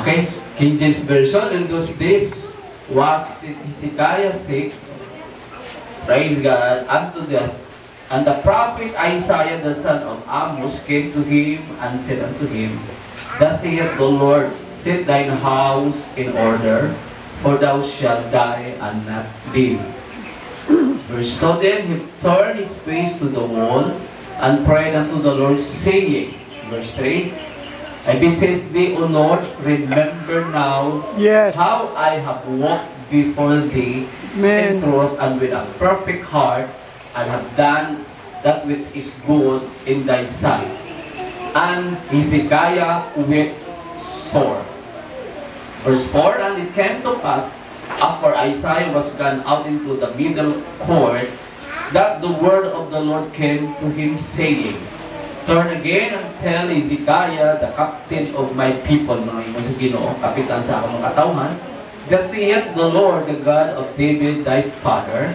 Okay, King James Version, "In those days was Hezekiah sick," praise God, "unto death. And the prophet Isaiah, the son of Amos, came to him and said unto him, 'Thus saith the Lord, set thine house in order, for thou shalt die and not live.'" Verse 2, "Then he turned his face to the wall and prayed unto the Lord, saying," verse 3, "I beseech thee, O Lord, remember now how I have walked before thee Amen. In truth and with a perfect heart, and have done that which is good in thy sight. And Hezekiah wept sore." Verse 4, "And it came to pass, after Isaiah was gone out into the middle court, that the word of the Lord came to him, saying, 'Turn again and tell Hezekiah, the captain of my people,'" mga ingon sa Ginoo, kapitan sa akong mga katawhan, "'Thus saith the Lord, the God of David thy father,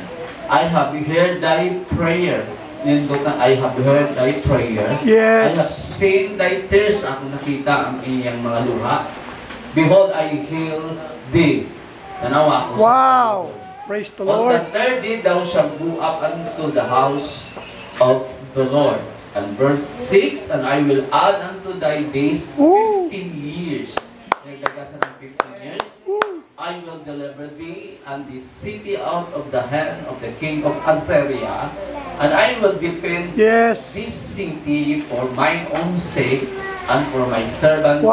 I have heard thy prayer.'" Nindot na "I have heard thy prayer." "I have seen thy tears." Akong nakita ang iyang mga luha. "Behold, I heal thee." Tanawa ako sa Praise the "On Lord. The third day thou shalt go up unto the house of the Lord." And verse 6, "And I will add unto thy days Woo! 15 years." Nagdagasan ng 15 years. "I will deliver thee and this city out of the hand of the king of Assyria, and I will defend this city for mine own sake and for my servant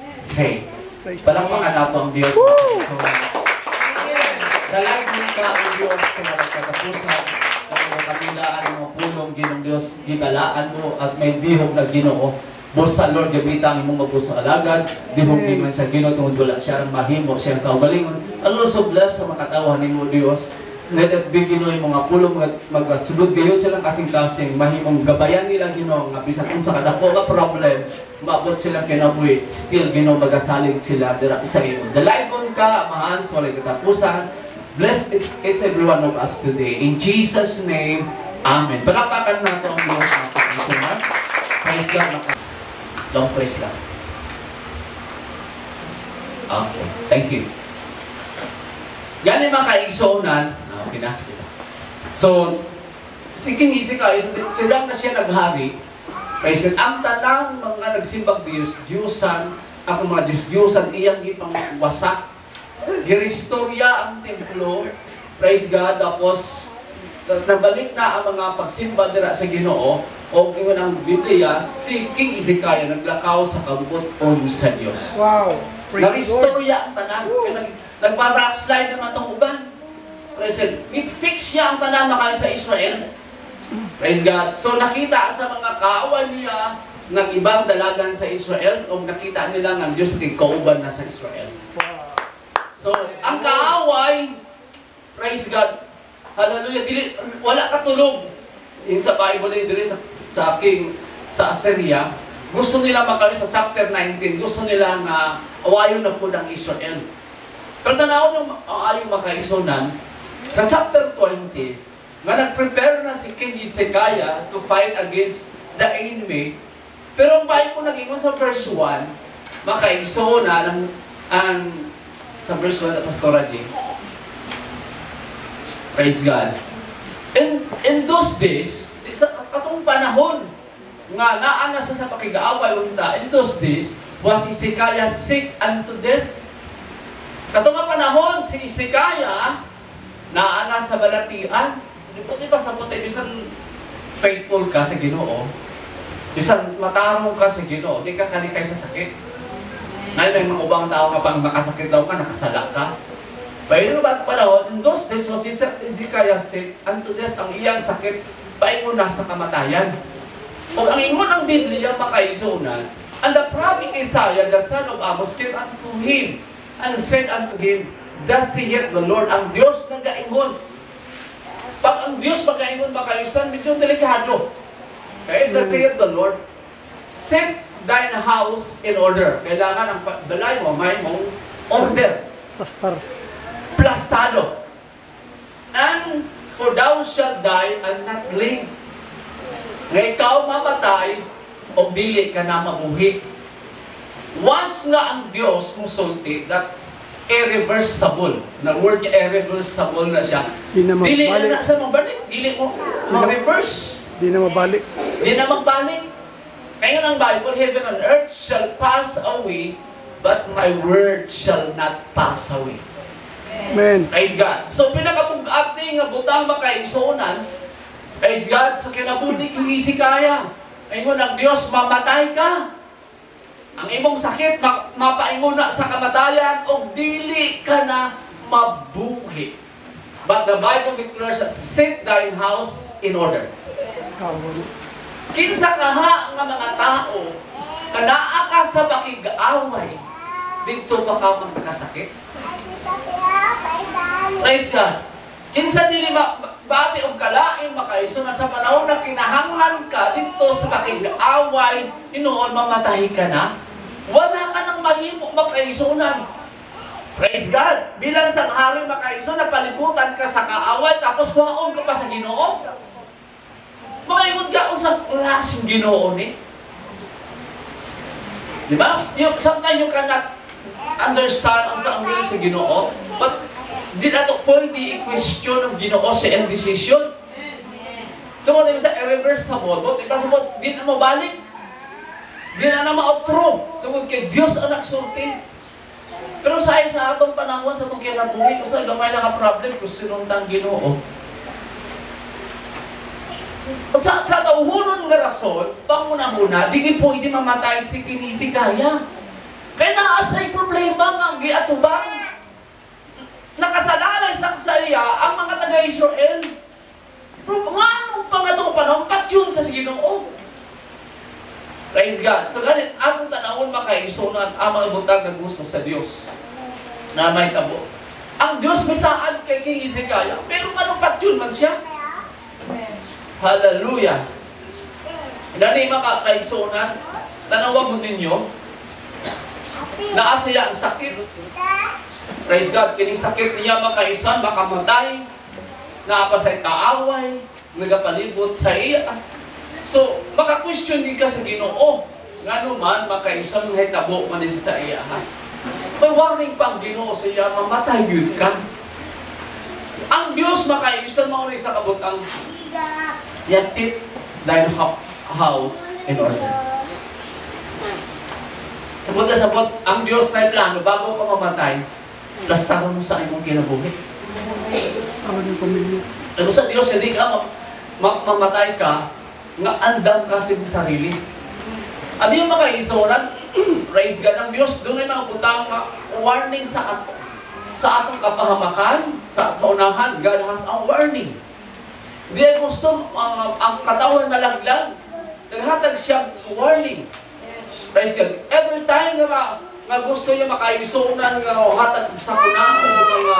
sake." Praise the Lord. Palakpakan nato ang Diyos. Woo! Dalaygon ka, O Diyos, sa walang katapusan. Ang mga kabilaan, ang mga pulong, Ginoong Diyos, gibalaan mo at may dihog na Ginoo. Busa, Lord, gamita ang imong mabusong alagad. Dihog man sa Ginoo tungod wala siya ang mahimo siyang kaugalingon. And also bless sa mga katawhan nimo, Diyos. Let it be, Ginoo, yung mga pulong magasulod gayon silang kasing-kasing mahimong gabayan nila, Ginoo, nga bisan unsa kadako nga problem maabot silang kinabuhi, still, Ginoo, magasalig sila dira sa imo. Dalaygon ka, Amahan, sa walay katapusan. Bless each every one of us today. In Jesus' name, amen. Palakpakan nato ang Diyos, mga kaisunan. Praise God. Long praise lang. Okay, thank you. Gani mga kaigsuonan, ah, okay na. So, si King Hezekiah, sila na siya naghari. Praise God. Ang tanang mga nagsimbag Diyos, Diyosan, ako mga Diyos, Diyosan, iyang gipang wasak. Girestorya ang templo. Praise God. Tapos, nabalik na ang mga pagsimba dira sa Ginoo o ingon ang Biblia, si King Hezekiah naglakaw sa kabubut-on sa Dios. Praise the Lord. Na-restore ang tanan. Kaya nagpa-backslide naman itong uban. Praise God. I-fix niya ang tanan makayo sa Israel. Praise God. So nakita sa mga kaaway niya ng ibang dalagan sa Israel o nakita nila nga ang Diyos nagkauban na sa Israel. So, ang kaaway, praise God, hallelujah, dili, wala katulog. Yung sa Bible ni diri sa king sa Assyria, gusto nila makayo sa chapter 19, gusto nila nga awayon na po ng Israel. Pero tanaw yung ayo makaigsunan, sa chapter 20, nga nag-prepare na si King Hezekiah to fight against the enemy. Pero ang Bible nag-ingon sa verse 1, makaigsunan ang sa verse 1 na Pastora G. Praise God. In those days, sa atong panahon, nga naa na sa pakigaaway unta, "In those days, was Hezekiah sick unto death." Katong nga panahon, si Hezekiah, naa na sa balatian. Di ba, di ba sa puti, bisan faithful ka sa Ginoo, bisan matarong ka sa Ginoo, di ka kalikay sa sakit. Ngayon may mga ubang tao nga pang makasakit daw ka, nakasala ka. Pero ba panahon, "In those days was Hezekiah sick unto death," ang iyang sakit, paingon na sa kamatayan. O ang ingon ang Biblia, makaigsunan, "And the prophet Isaiah, the son of Amos, came unto him and said unto him, 'Thus saith the Lord,'" ang Diyos nagaingon. Pag ang Diyos magaingon makaigsunan, medyo delikado. Okay, "Thus saith the Lord, set thine house in order." Kailangan ang balay mo, may mong order. Pastor. Plastado. "And for thou shalt die and not live." Nga ikaw mamatay o dili ka na mabuhi. Once nga ang Dios musulti, that's irreversible. Na word niya, irreversible na siya. Di na Dili na mabalik. na sa mabalik. Dili mo ma-reverse. Di na mabalik. Di na magbalik. Kaya nga ng Bible, "Heaven and earth shall pass away, but my word shall not pass away." Amen. Praise God. So pinakabugat ni nga butang makaigsuonan, praise God, sa kinabuhi ni King Hezekiah. Ingon ang Dios, "Mamatay ka. Ang imong sakit, mapaingon na sa kamatayan, o dili ka na mabuhi." But the Bible declares, "Set thine house in order." Kinsa kaha nga mga tao nga naa ka sa pakig-away, didto pa ka magkasakit? Praise God. Kinsa dili bati og kalain makaiso na sa panahon na kinahanglan ka didto sa pakig-away, hinuon mamatay ka na? Wala ka nang mahimo, makaisunan. Praise God. Bilang sang hari, makaiso, napalibutan ka sa kaaway, tapos kuhaon ka pa sa Ginoo. Makaingon ka, unsang klaseng Ginoo ni? Di ba? Sometimes you cannot understand ang sa ang will sa Ginoo, but di na to pwede i-question ang Ginoo sa iyang decision. Tungod din sa irreversible, but impossible, di na mabalik. Di na na ma-outro. Tungod kay Dios ang nagsulti. Pero sa atong panahon, sa atong kinabuhi, usa gamay lang ka problem, question ang Ginoo. Sa tauhunon nga rason, panguna-una, di gid pwede mamatay si King Hezekiah. Kaya naa say problema nga giatubang. Nakasalalay sa saya ang mga taga-Israel. Pero nganong pa nga itong panahon, patyon sa Ginoo? Praise God. So ganit, atong tanawon, makaisunan, ang mga butang nga gusto sa Dios na may tabo. Ang Dios may saad kay King Hezekiah, pero anong patyon man siya? Hallelujah. Gani, mga kaisunan, tanawa mo ninyo, naa siya ang sakit. Praise God, kining sakit niya, makaisan, makamatay, naa pa say kaaway, nagapalibot sa iya. So, maka-question din ka sa Ginoo. Ngano man, makaisan, hitabo man ni sa iya. Ha? May warning pa ang Ginoo sa iya, mamatay gyud ka. Ang Dios, makaisan, mao ni sa kabutang, yes, "Set thine house in order." Sabot na sabot, ang Diyos na plano, bago ka mamatay, plastaron mo sa imong kinabuhi. Tawag ng pamilya. Ano sa Diyos, hindi ka mamatay ka, nga andam ka sa imong sarili. Abi yung mga isuran, praise God, ang Diyos, doon ay mga butang nga warning sa ato. Sa atong kapahamakan, sa unahan, God has a warning. Hindi ay gusto ang katawan malaglag. Naghatag siya warning. Praise God. Every time nga, nga gusto niya makaisunan nga hatag sa kunako mga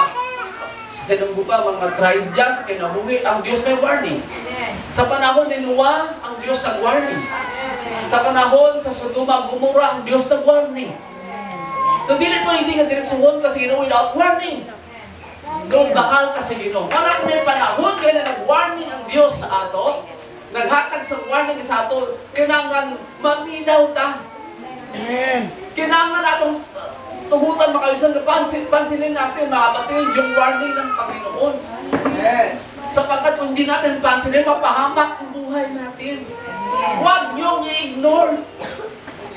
sinunggo pa mga trahedya sa kinabuhi, ang Diyos may warning. Sa panahon ni Noah, ang Diyos nag-warning. Sa panahon sa Sodoma ug Gomorrah, ang Diyos nag-warning. So dili mo hindi nga diretsuhon ka sa Ginoo without warning. Doon bahal ka sa Ginoo. Para kung may panahon kaya na nag-warning ang Diyos sa ato, naghatag sa warning sa ato, kailangan maminaw ta. Amen. Kailangan atong tugutan, makalisan, pansinin natin, mga kapatid, yung warning ng Panginoon. Amen. Sapagkat kung hindi natin pansinin, mapahamak ang buhay natin. Huwag niyong i-ignore.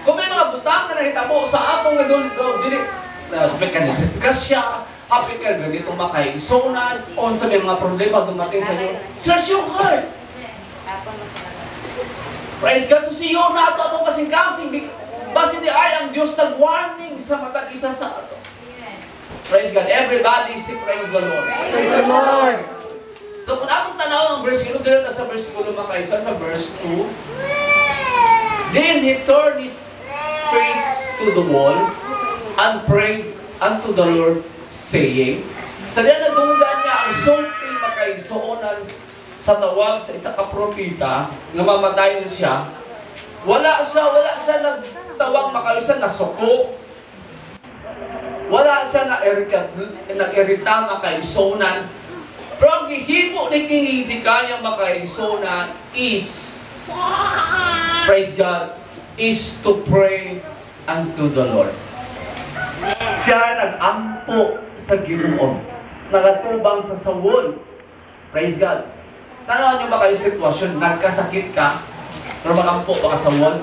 Kung may mga butang na nahitabo sa atong nga doon, dili, hapit ka na disgrasya, hapit ka ganito makaisunan, o sa may mga problema dumating sa inyo, search your heart. Praise God. So siyo na ato atong kasing-kasing. Basin di ay ang Diyos nag-warning sa matag isa sa ato. Praise God. Everybody say, "Praise the Lord." Praise the Lord. So kung atong tanaw ang versikulo, dito sa versikulo, makaisa, sa verse 2. "Then he turned his face to the wall and prayed unto the Lord, saying," sa diyan nadunggan niya ang sulti, makaigsuonan, sa tawag sa isa ka propeta nga mamatay na siya, wala siya nagtawag, makaisa, na suko. Wala siya na irita, na-irita, makaigsuonan. Pero ang gihimo ni King Hezekiah, makaigsuonan, is, praise God, is to pray unto the Lord. Siya nag-ampo sa Ginoo. Nagatubang sa wall. Praise God. Tanawan niyo ba kayo sitwasyon, nagkasakit ka, pero magampo ba ka sa wall?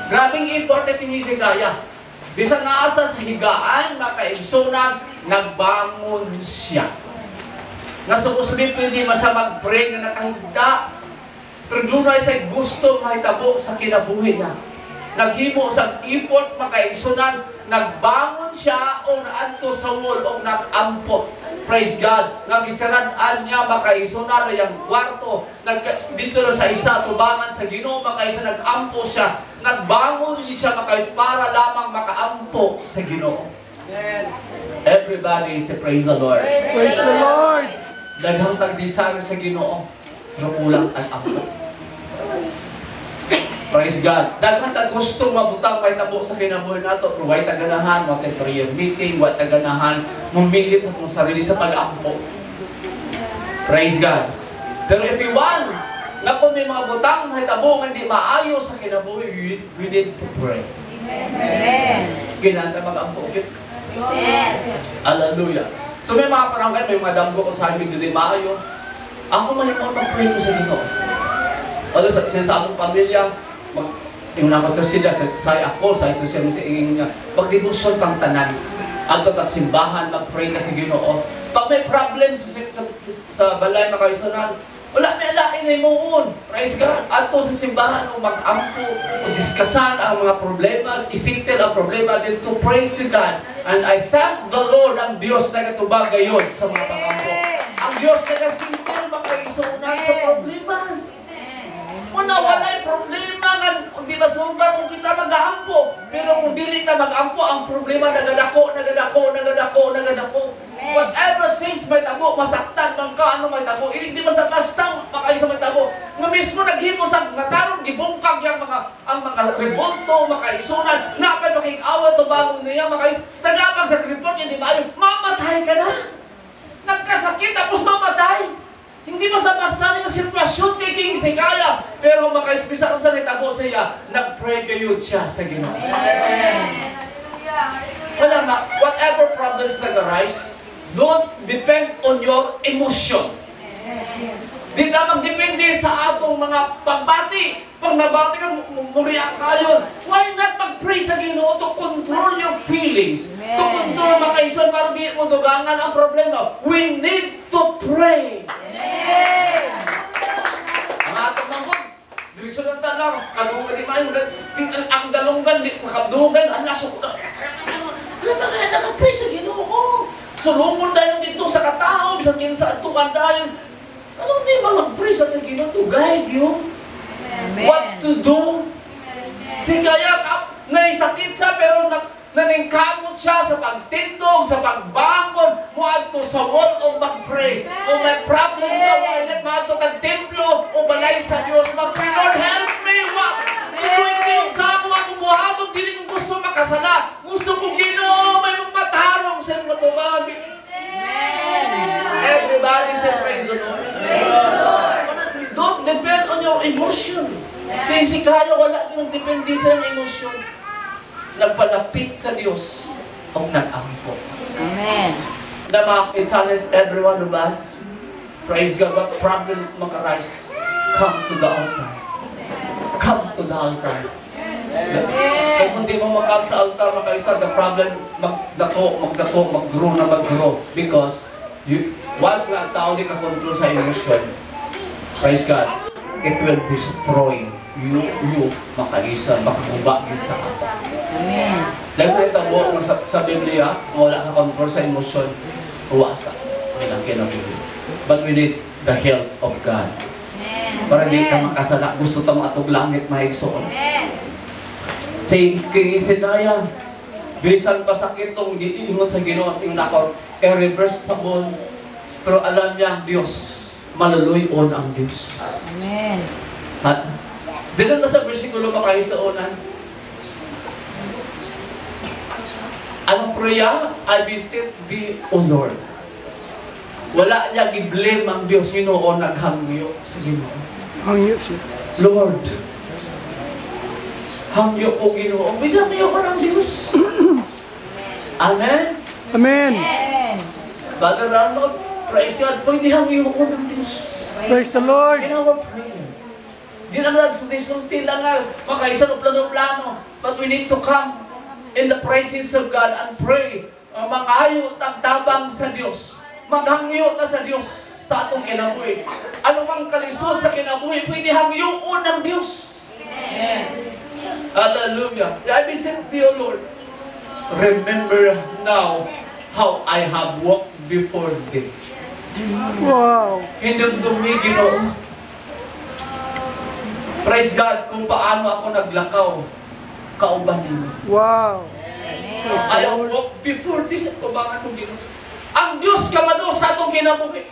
Grabing effort ni Hezekiah. Bisan naa sa higaan, makaigsunan, nagbangon siya. Nga supposed to be, pwede man siya mag-pray na nakahigda. Pero dunay sa gusto mahitabo sa kinabuhi niya. Naghimo sa effort, makaigsunan, nagbangon siya o naadto sa wall o nag-ampo. Praise God. Nagisarad-an niya, makaigsunan, na yung kwarto. Dito na sa isa, tubangan sa Ginoo, makaisa, nag-ampo siya. Nagbangon siya, makaisa, para lamang makaampo sa Ginoo. Everybody say, "Praise the Lord." Praise the Lord. Daghang tag-desire sa Ginoo, pero kulang ang ampo. Praise God. Daghan tag gusto mabutang may tabo sa kinabuhi nato, pero way taganahan, wa tay prayer meeting, wa taganahan mumilit sa atong sarili sa pag-ampo. Praise God. Pero if you want na kung may mga butang mahitabo nga hindi maayo sa kinabuhi, we need to pray. Amen. Kinahanglan ta mag-ampo. Hallelujah. So may mga panahon kayo, may mga damgo ko sa amin, hindi maayo. Ako mahimo mag-pray ko sa Ginoo. Although sa among pamilya, mag yung na Pastor sila, sa ako, sa isa siya sa ingin niya, mag-devotion kang tanan. Adto tag simbahan, mag-pray ka sa Ginoo. Pag may problem sa balay, makaisunan, wala may alain na imuon. Praise God. Adto sa simbahan o mag-ampo o diskasan ang mga problema, i-settle ang problema, then to pray to God. And I thank the Lord, ang Diyos nagatubag gayon sa mga pangampo. Ang Diyos nagasettle, makaisunan, sa problema. Una, walay problema nga di masulbar kung kita mag-aampo. Pero kung dili ta mag-ampo, ang problema nagadako, nagadako, nagadako, nagadako. Whatever things may tabo, masaktan man ka, ano may tabo. Hindi basta basta makayo sa may tabo. Nga mismo naghimo sa matarong gibungkag yang mga ang mga rebulto, makaisunan, na may pakig-awat o bagong niya, makais, tagapag sa report niya, di ba? Ayo, mamatay ka na. Nagkasakit, tapos mamatay. Hindi basta-basta yung sitwasyon kay King Hezekiah. Pero makaisbisa kung sa nitabo sa iya, nag-pray kayo siya sa Ginoo. Wala ma, whatever problems nag-arise, don't depend on your emotion. Di ka magdepende sa atong mga pagbati. Pag nabati ka, muriyak kayo. Why not mag-pray sa Ginoo to control your feelings? To control, mga ison, para di mo dugangan ang problema. We need to pray. Ang atong manggod, diretso lang talang, kalungan di maayo, ang dalunggan, di makabdugan, ala, so, alam ba nga, naka-pray sa Ginoo. Sulungon dayon dito sa katao, bisan kinsa atuan dayon. Ano di ba mag-pray sa Ginoo to guide you? What to do? Si kaya naisakit siya pero naningkamot siya sa pagtindog, sa pagbangon, moadto sa wall o mag-pray. O may problem ka, why not maadto kag templo o balay sa Dios, mag-pray, "Lord, help me! What? Tuloy kayo sa ako akong buhaton, dili ko gusto makasala. Gusto ko, Ginoo, may matarong sa imong katubangan." Everybody say, "Praise the Lord." Praise the Lord. Don't depend on your emotion. Si kaya wala yung depende sa iyang emosyon. Nagpalapit sa Diyos ang nag-ampo. Amen. Na mga challenge every one of us. Praise God, what problem maka-rise, come to the altar. Come to the altar. Kaya kung di mo makam sa altar, makaisa, the problem magdako, magdako, mag-grow na mag-grow. Because you, once nga ang tao di ka control sa emotion, praise God, it will destroy you, makaisa, makaguba yun sa ato. Amen. Dahil nakita mo sa Biblia, kung wala ka control sa emosyon, uwasa. Walang kinabuhi. But we need the help of God. Para di ka makasala, gusto ta atog langit, mahigsoon. Si King Hezekiah, bisan pa sakit tong giingon sa Ginoo at yung nako, irreversible. Pero alam niya ang Diyos, maluluyon ang Diyos. Amen. At dito na sa versikulo pa kayo sa unan. Anong prayer? "I beseech thee, O Lord." Wala niya gi-blame ang Diyos. Ginoo, naghangyo sa Ginoo. Hangyo siya. "Lord, Hangyo ko, Ginoo. Bigyan kayo ko ng Diyos. Amen? Amen. Amen. Brother Arnold, praise God, pwede hangyo ko ng Diyos. Praise the Lord. In our prayer. Di lang lang, sulti lang nga, makaisa ng plano-plano. But we need to come in the presence of God and pray. Mangayo tabang sa Diyos. Maghangyo ta sa Diyos sa atong kinabuhi. Ano mang kalisod sa kinabuhi, pwede hangyoon ng Diyos. Amen. Hallelujah. I beseech thee, O Lord, remember now how I have walked before thee. Wow. Hinumdumi, Ginoo. Praise God kung paano ako naglakaw kauban ninyo. Wow. I have walked before thee. Tubangan ko, Ginoo. Ang Diyos kabalo sa atong kinabuhi.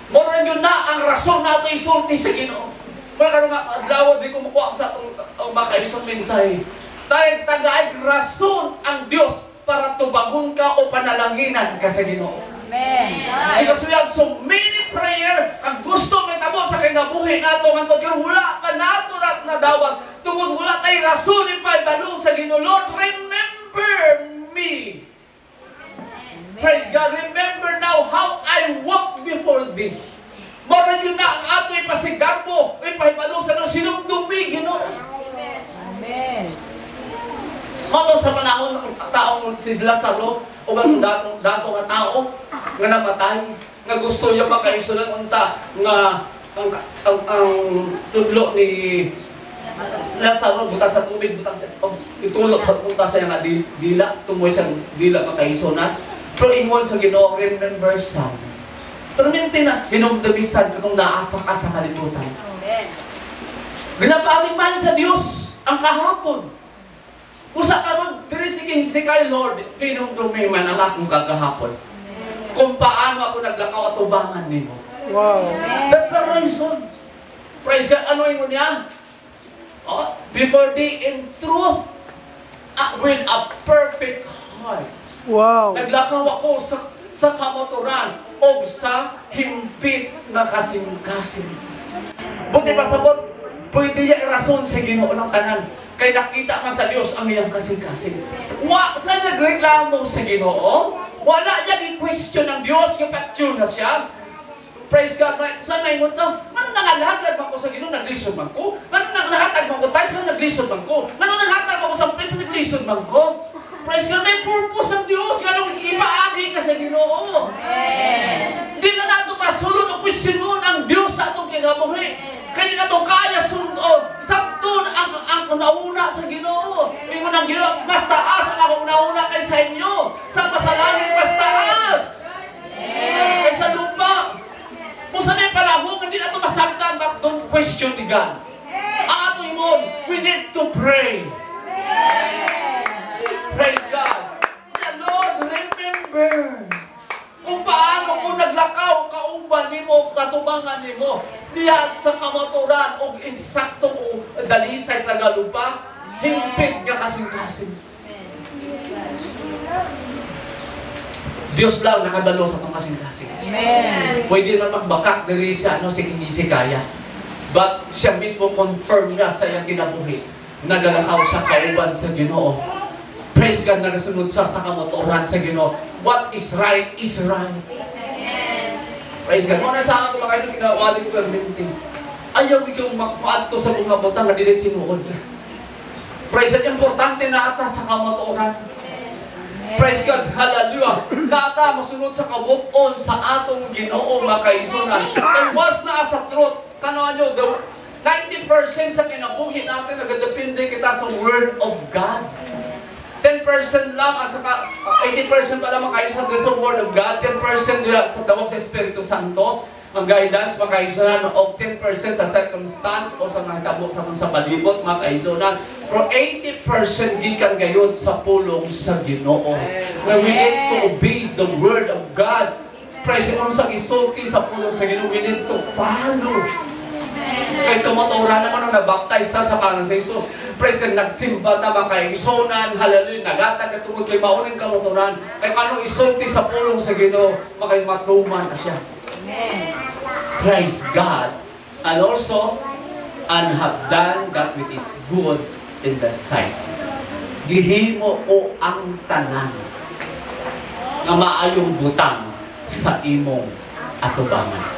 Mura yun na ang rason nato isulti sa Ginoo. Mura karon nga adlaw di ko mukuha sa atong makaison mensahe. Tayo tagaay rason ang Diyos para tubagon ka o panalanginan ka sa Ginoo. Amen. Because we have so many prayer ang gusto may tabo sa kinabuhi nato ngadto pero wala pa nato rat nadawat tungod wala tay rason ipabalo sa Ginoo. Lord, remember me. Praise God. Remember now how I walk before thee. Mora yun na ang ato ipasigarbo, ipahibalo sa Ginoo, sinumdumi, Ginoo. Amen. Mao sa panahon ng taong si Lazaro o ang datong dato nga tao nga namatay nga gusto niya makaisulan unta nga ang tudlo ni Lazaro butang sa tubig, butang sa oh, itulok sa punta sa nga dila tumoy sa dila makaisulan, pero ingon sa Ginoo, "Remember, son." Pero minti na hinumdumi sad katong naapak ka sa kalibutan. Amen. Ginapaamiman sa Dios ang kahapon. Usa karon diri si King si kay Lord, hinumdumi man ang akong kagahapon. Kung paano ako naglakaw at tubangan nimo. Wow. That's the reason. Praise God. Ano ingon niya? Oh, before thee in truth, with a perfect heart. Wow. Naglakaw ako sa kamaturan o sa himpit na kasing-kasing. Buti pasabot, pwede niya irason sa Ginoo ng tanan. Kay nakita man sa Dios ang iyang kasing-kasing. Wa sa nagreklamo sa Ginoo, wala niya i-question ng Dios yung patyo na siya. Praise God. Sa may mo to, ano nangalagad man ko sa Ginoo, naglisod man ko. Ano nang nahatag man ko tayo, sa naglisod man ko. Ano nanghatag man ko sa prince, naglisod man ko. Praise God, may purpose ang Dios. Ganong ipaagi ka sa Ginoo. Hindi na nato masulod o questionon ang Dios sa atong kinabuhi. Kaya di nato kaya sundon, sabton ang una-una sa Ginoo. Ingon ang Ginoo, mas taas ang akong una-una kaysa inyo. Sa masalangit, mas taas kaysa lupa. Kung sa may panahon, hindi nato masabtan, but don't question the God. Ang ato imon, we need to pray. Praise God. The Lord, remember kung paano ko naglakaw kauban nimo, katubangan nimo diha sa kamaturan og insakto o dalisay sa galupa, himpit nga kasing-kasing. Dios lang nakabalo sa atong kasing-kasing. Amen. Pwede man magbakak diri siya ano si King Hezekiah. But siya mismo confirm niya sa iyang kinabuhi. Nagalakaw siya kauban sa Ginoo. Praise God, nagasunod siya sa kamatuoran sa Ginoo. What is right is right. Praise God. Muna sa ako mga sa ginawali ko perminti. Ayaw ikaw magpaadto sa mga butang nga dili tinuod. Praise God, importante na ata sa kamatuoran. Praise God, hallelujah. Naata masunod sa kabuton sa atong Ginoo makaisunan. And was na sa truth. Tanawan nyo, the 90% sa kinabuhi natin nagadepende kita sa Word of God. 10% lang at saka 80% pala makaisa sa Word of God, 10% nila sa tawag sa Espiritu Santo, ang guidance makaisunan, o 10% sa circumstance o sa mga tabo sa atong sa palibot makaisunan. Pero 80% gikan gayon sa pulong sa Ginoo. When we need to obey the Word of God, praise God, sa isulti sa pulong sa Ginoo, we need to follow. Kay kamatuoran naman ang nabaptize na sa pangalan ni Jesus. Praise God, nagsimba ta makaisunan, hallelujah, nagatag at tungod kay mauning kamatuoran. Kay kanong isulti sa pulong sa Ginoo, makay matuman na siya. Amen. Praise God. And also, and have done that which is good in thy sight." Gihimo ko ang tanan nga maayong butang sa imong atubangan.